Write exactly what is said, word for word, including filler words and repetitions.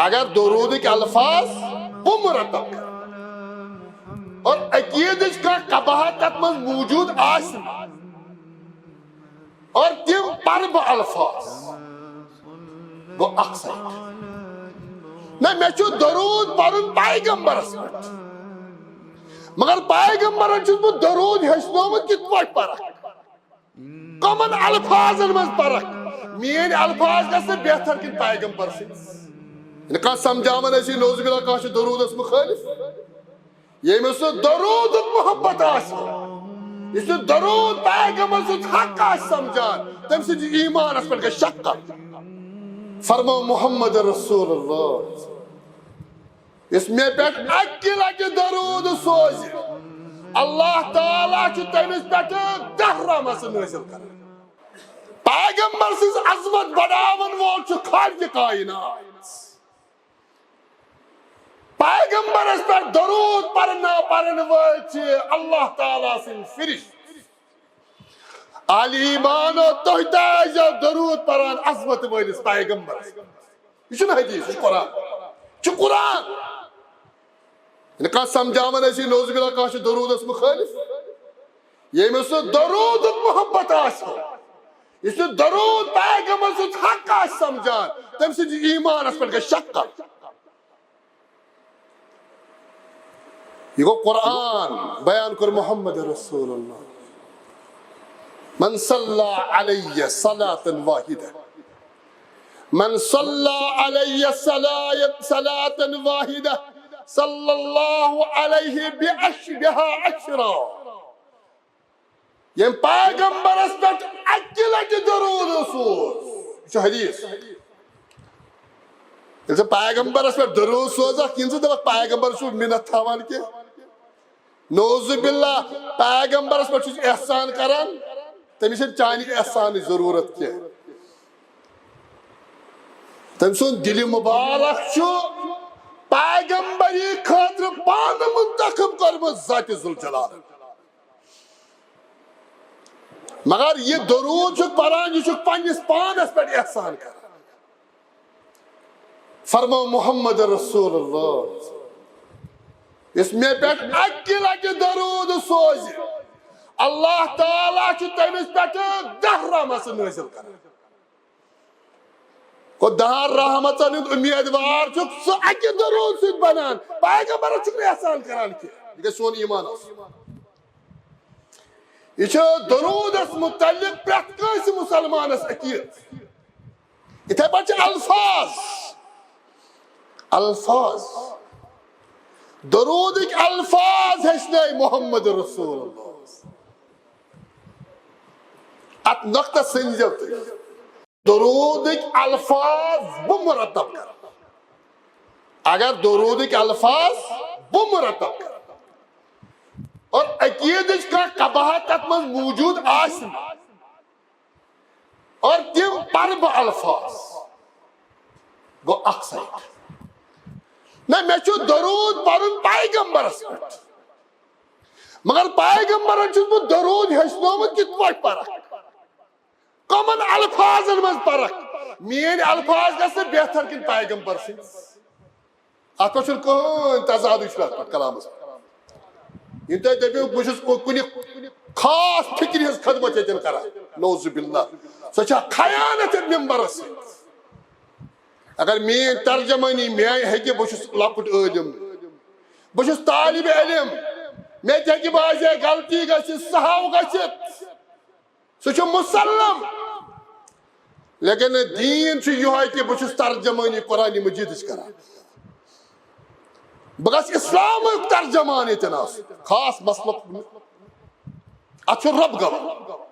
اگر درودٕکۍ الفاظ بہٕ مرتب کرٕ اور عقیدٕچ کانٛہہ قباحت تتھ منٛز موجود آسہِ نہٕ، اور تِم پرٕ بہٕ الفاظ، گوٚو اکھ سایڈ۔ نہ، مےٚ چھُ درود پرُن پیغمبرس پٮ۪ٹھ، مگر پیغمبرن چھُس بہٕ درود ہیٚچھنومُت کِتھ پٲٹھۍ پرکھ، کمن الفاظن منٛز پرکھ۔ میٲنۍ الفاظ گژھِ نہٕ بہتر کِنہٕ پیغمبر سٕنٛدۍ؟ ییٚلہِ کانٛہہ سمجھاوان آسہِ، نعوذ باللہ، کانٛہہ چھُ درودس مخٲلف۔ ییٚمِس نہٕ درودُک محبت آسہِ، یُس نہٕ درود پیغمبر سُنٛد حق آسہِ سمجھان، تٔمۍ سٕنٛدِس ایٖمانس پٮ۪ٹھ گژھِ شک کرُن۔ فرمٲو محمد رسول اللہ، یُس مےٚ پٮ۪ٹھ اَکہِ لٹہِ درود سوزِ، اللہ تعالیٰ چھُ تٔمِس پٮ۪ٹھ دَہ رحمژٕ نٲزِل کران۔ پیغمبر سٕنٛز عظمت بڑاون وول چھُ خالق کائنات۔ پیغمبرس پٮ۪ٹھ درود پرنا پرن وٲلۍ چھِ اللہ تعالیٰ سٕنٛدۍ فرشتہٕ۔ اہل ایمانو، تُہۍ تہِ ٲسۍزیو درود پران عظمت وٲلِس پیغمبرس۔ یہِ چھُنہٕ حدیث، یہِ چھُ قرآن۔ یہِ چھُ قرآن۔ ییٚلہِ کانٛہہ سمجھاوان آسہِ، نعوذ باللہ، کانٛہہ چھُ درودس مخٲلف، ییٚمِس نہٕ درودُک محبت آسہِ، یُس نہٕ درود پیغمبر سُنٛد حق آسہِ سمجھان، تٔمۍ سٕنٛدِس ایٖمانس پٮ۪ٹھ گژھِ شک کرُن۔ یہِ گوٚو قرآن، بیان کوٚر محمد رسول اللہ۔ من صلى علي صلاة واحدة، من صلى علي صلاة، صلاة واحدة، صلى الله عليه بأش-، بها عشرا۔ ییٚمۍ پیغمبرس پٮ۪ٹھ اَکہِ لٹہِ درود سوز، یہِ چھُ حدیث۔ ییٚلہِ ژٕ پیغمبرس پٮ۪ٹھ درود سوزکھ، یِنہٕ ژٕ دپکھ پیغمبر چھُ مِنت تھاوان کینٛہہ۔ نعوذ باللہ، پیغمبرس پٮ۪ٹھ چھُس احسان کران، تٔمِس چھَنہٕ چانہِ احسانٕچ ضروٗرت کینٛہہ۔ تٔمۍ سُنٛد دِلہِ مُبارک چھُ پیغمبری خٲطرٕ پانہٕ منتخب کوٚرمُت ذاتِ ذوالجلال۔ مگر یہِ درود چھُ پران، یہِ چھُ پننِس پانس پٮ۪ٹھ احسان کران۔ فرمٲو محمد رسول اللہ، یُس مےٚ پٮ۪ٹھ اَکہِ لٹہِ درود سوزِ، اللہ تعالیٰ چھُ تٔمِس پٮ۪ٹھ دَہ رحمژٕ نٲزِل کران۔ گوٚو دَہَن رحمژن ہُنٛد اُمیدوار چھُکھ ژٕ اَکہِ درود سۭتۍ بنان، پیغمبرس چھُکھ نہٕ احسان کران کینٛہہ۔ یہِ گژھِ سون ایٖمان آسُن۔ یہِ چھُ درودس متعلق پرٛٮ۪تھ کٲنٛسہِ مُسلمانس عقیٖدٕ۔ یِتھے پٲٹھۍ چھِ الفاظ، الفاظ، درودٕکۍ الفاظ ہیٚچھنٲے محمد رسول اللہ۔ اتھ نۄقطس سٔنزیو تُہۍ۔ درودٕکۍ الفاظ بہٕ مرتب کرٕ۔ اگر درودٕکۍ الفاظ بہٕ مرتب کرٕ اور عقیدٕچ کانٛہہ قباحت تتھ منٛز موجود آسہِ نہٕ، اور تِم پرٕ بہٕ الفاظ، گوٚو اکھ سایڈ۔ نہ، مےٚ چھُ درود پرُن پیغمبرس پٮ۪ٹھ، مگر پیغمبرن چھُس بہٕ درود ہیٚچھنومُت کِتھ پٲٹھۍ پرکھ، کمن الفاظن منٛز پرکھ۔ میٲنۍ الفاظ گژھِ بہتر کِنہٕ پیغمبر سٕنٛدۍ؟ اتھ پٮ۪ٹھ چھُنہٕ کٕہٕنۍ تضادٕے چھُنہٕ اتھ پٮ۪ٹھ کلامس پٮ۪ٹھ۔ یِم تۄہہِ دٔپِو، بہٕ چھُس کُ-، کُنہِ خاص فکرِ ہٕنٛز خدمت ییٚتٮ۪ن کران، نعوذ باللہ، سۄ چھےٚ خیانت یتھ ممبرس سۭتۍ۔ اگر میٲنۍ ترجمٲنی میانہِ ہیٚکہِ، بہٕ چھُس لۄکُٹ عٲلم، بہٕ چھُس طالب علم، مےٚ تہِ ہیٚکہِ بعضے غلطی گٔژھِتھ، سہو گٔژھِتھ، سُہ چھُ مسلم۔ لیکن دیٖن چھُ یِہوٚے کہِ بہٕ چھُس ترجمٲنی قرآن مجیدٕچ کران۔ بہٕ گژھٕ اسلامُک ترجمان ییٚتٮ۪ن آسُن۔ خاص مسلک۔ اتھ چھُ رب گواہ۔